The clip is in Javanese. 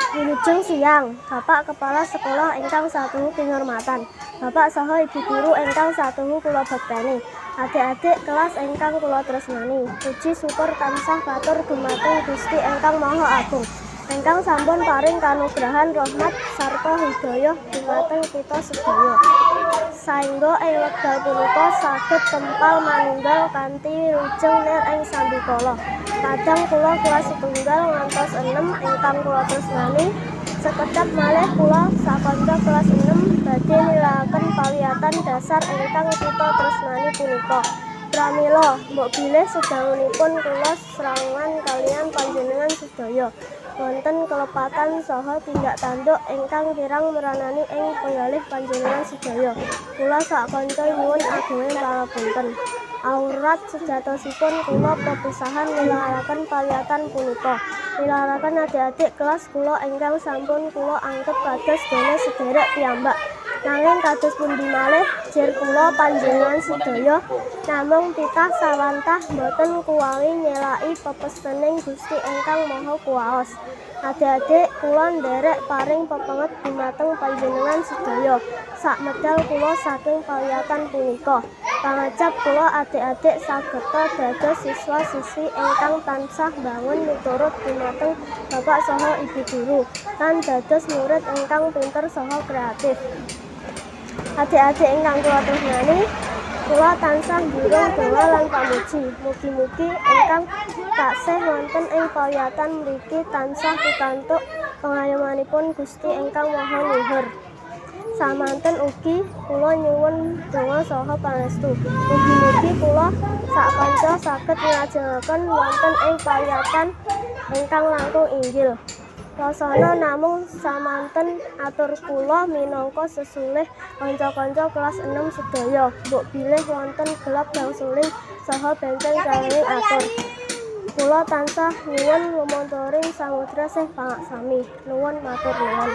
Wilujeng siang, Bapak Kepala Sekolah ingkang satuhu kinurmatan, Bapak saha Ibu guru ingkang satuhu kula bekteni, adik-adik kelas ingkang kula tresnani. Puji syukur tansah katur dumateng Gusti ingkang Maha Agung, ingkang sampun paring kanugrahan rahmat sarta hidayah dumateng kita sedaya, saengga ing wekdal punika saged kempal manunggal kanthi wilujeng nir ing sambikala. Kadang kula kelas 1 ngantos 6 ingkang kula tresnani, sekedhap malih kula sakanca kelas 6 badhe nilaaken pawiyatan dasar ingkang kita tresnani punika. Pramila mbok bilih sedangunipun kula srangan kaliyan panjenengan sedaya wonten kelepatan saha tindak tanduk ingkang kirang meranani ing penggalih panjenengan sedaya, kula sakanca nyuwun agunging pangapunten. Awrat sejatosipun kula pepisahan nilaaken pawiyatan punika, nilaaken adik-adik kelas kula ingkang sampun kula anggep kados dene sedherek piyambak. Nanging kados pundi malih, jer kula panjenengan sedaya namung titah sawantah boten kuwawi nyelaki pepestening Gusti ingkang Maha Kuwaos. Adik-adik, kula nderek paring pepenget dumateng panjenengan sedaya sakmedal kula saking pawiyatan punika. Pangajap kula, adik-adik sageta dados siswa-siswi ingkang tansah mbangun miturut dumateng bapak saha ibu guru lan dados murid ingkang pinter saha kreatif. Adik-adik ingkang kula tresnani, kula tansah njurung donga lan pamuji. Mugi-mugi ingkang taksih wonten ing pawiyatan mriki tansah pikantuk pengayomanipun Gusti ingkang Maha Luhur. Samanten ugi kula nyuwun donga saha pangestu. Mugi-mugi kula sakanca saged nglajengaken wonten ing pawiyatan ingkang langkung inggil. Wasana namung samanten atur kula minangka sesulih kanca-kanca kelas 6 sedaya. Mbok bilih wonten gelap bangsuling saha benceng calinging atur. Kula tansah nyuwun lumantaring samudra sih pangaksami. Nuwun matur nuwun.